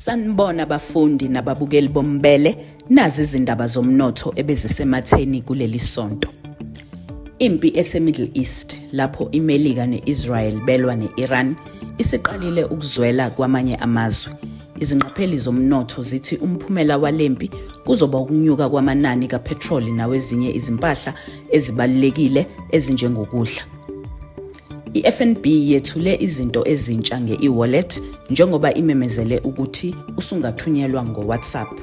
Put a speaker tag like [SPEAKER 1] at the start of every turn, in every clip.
[SPEAKER 1] Sanibona abafundi nababukeli bombele, nazi izindaba zomnotho ebezisematheni kuleli sonto. Impi eseMiddle East lapho iMelika ne-Israel belwa ne-Iran isiqalile ukuzwela kwamanye amazwe. Izingqapheli zomnotho zithi umphumela walempi kuzoba ukunyuka kwamanani kaphethroli nawezinye izimpahla ezibalulekile ezinjengokudla. I-FNB yethule izinto ezintsha nge-e-wallet njengoba imemezele ukuthi usungathunyelwa ngo-WhatsApp.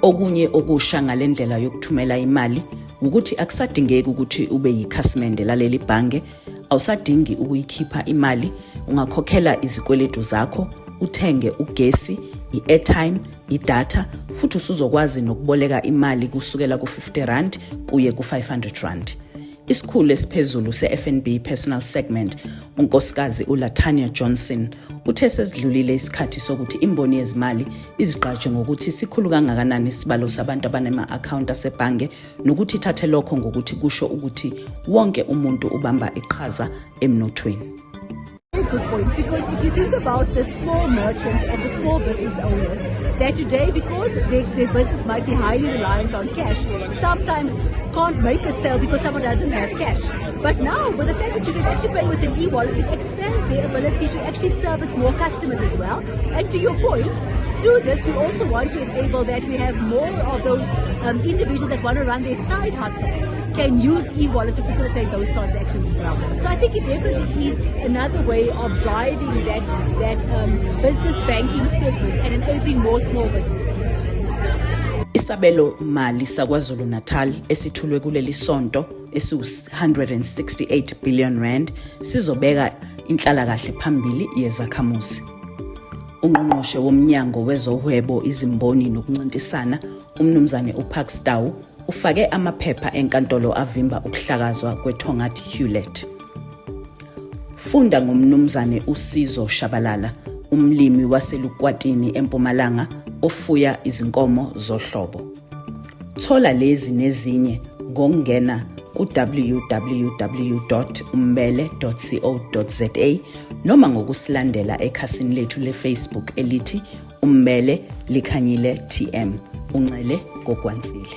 [SPEAKER 1] Okunye okusha ngale ndlela yokuthumela imali wukuthi akusadingeki ukuthi ube yikhasimende laleli bhange, awusadingi ukuyikhipha imali, ungakhokhela izikweletu zakho, uthenge ugesi, i-airtime, idatha futhi usuzokwazi nokuboleka imali kusukela ku-50 rand kuye ku-500 rand. Isikhulu esiphezulu se-FNB Personal Segment, uNkosikazi uLatanya Johnson, uthe sesidlulile isikhathi sokuthi imboni yezimali izigqaje ngokuthi sikhulu kangakanani isibalo sabantu abanama-akhawunti asebhange nokuthi ithathe lokho ngokuthi kusho ukuthi wonke umuntu ubamba iqhaza emnothweni.
[SPEAKER 2] Very good point, because if you think about the small merchants and the small business owners that today, because their business might be highly reliant on cash, sometimes can't make a sale because someone doesn't have cash. But now, with the fact that you can actually pay with an e-wallet, it expands their ability to actually service more customers as well. And to your point, through this, we also want to enable that we have more of those individuals that want to run their side hustles can use e-wallet to facilitate those transactions as well. So I think it definitely is another way of driving that business banking segment and enabling more small businesses.
[SPEAKER 1] Isabelo mali saKwaZulu Natal esithulwe kuleli sonto esiwu-168 billion rand sizobeka inhlalakahle phambili yezakhamuzi. Ungqongqoshe womnyango wezohwebo, izimboni nokuncintisana, umnumzane uParks Tau, ufake amaphepha enkantolo avimba ukuhlakazwa kweTongaat Hulett. Funda ngomnumzane uSizo Shabalala, umlimi waseLukwatini eMpumalanga ofuya izinkomo zohlobo. Thola lezi nezinye ngokungena ku-www.umbele.co.za noma ngokusilandela ekhasini lethu leFacebook elithi Umbele Likhanyile TM. Uncele kokwansile.